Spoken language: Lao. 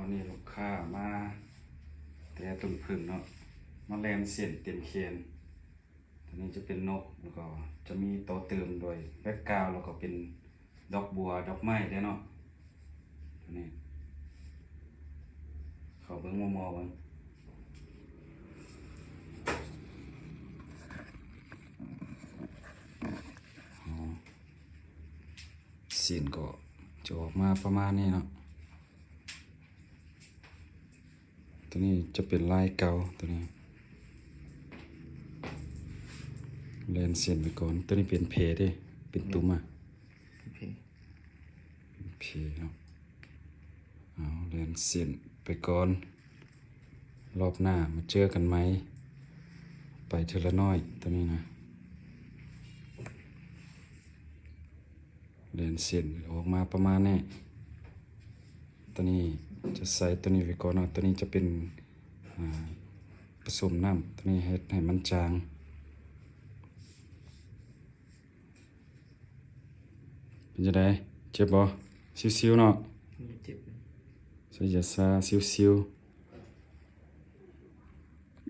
ຕອນນີ້ລູກຄ້າມາແຕ່ຕົ້ນເຜິ້ງເນາະ ມາແລ່ນເສັ້ນເຕັມແຂນ. ຕົວນີ້ຈະເປັນນົກ ແລ້ວກໍຈະມີຕໍ່ເຕີມໂດຍແບັກກຣາວ ແລ້ວກໍເປັນດອກບົວ ດອກໄມ້ເດ້ເນາະ. ຕົວນີ້ເຂົ້າເບິ່ງໝໍ່ໆເບິ່ງ. ອໍ ເສັ້ນກໍຈະອອກມາປະມານນີ້ເນາະ. ຕົວນີ້ຈະເປັນລາຍເກົ່າ ຕົວນີ້ແລ່ນເສັ້ນໄປກ່ອນ. ຕົວນີ້ເປັນແຜເດ້ ເປັນຕຸ່ມອະ ໂອເຄ ໂອເຄເນາະ. ເອົາ ແລ່ນເສັ້ນໄປກ່ອນ ລອບໜ້າມາເຈີກັນໃໝ່. ໄປເທື່ອລະໜ້ອຍ ຕົວນີ້ນະ ແລ່ນເສັ້ນອອກມາປະມານນີ້. ຕົວນີ້ຈະໃສ່ຕົວນີ້ໄວ້ກ່ອນເນາະ. ຕົວນີ້ຈະເປັນ ອາ ປະສົມນ້ຳ ຕົວນີ້ເຮັດໃຫ້ມັນຈາງ. ເປັນຈັ່ງໃດ? ເຈັບບໍ່? ຊິວໆເນາະ ບໍ່ເຈັບ ໃສ່ຢາຊາຊິວໆ.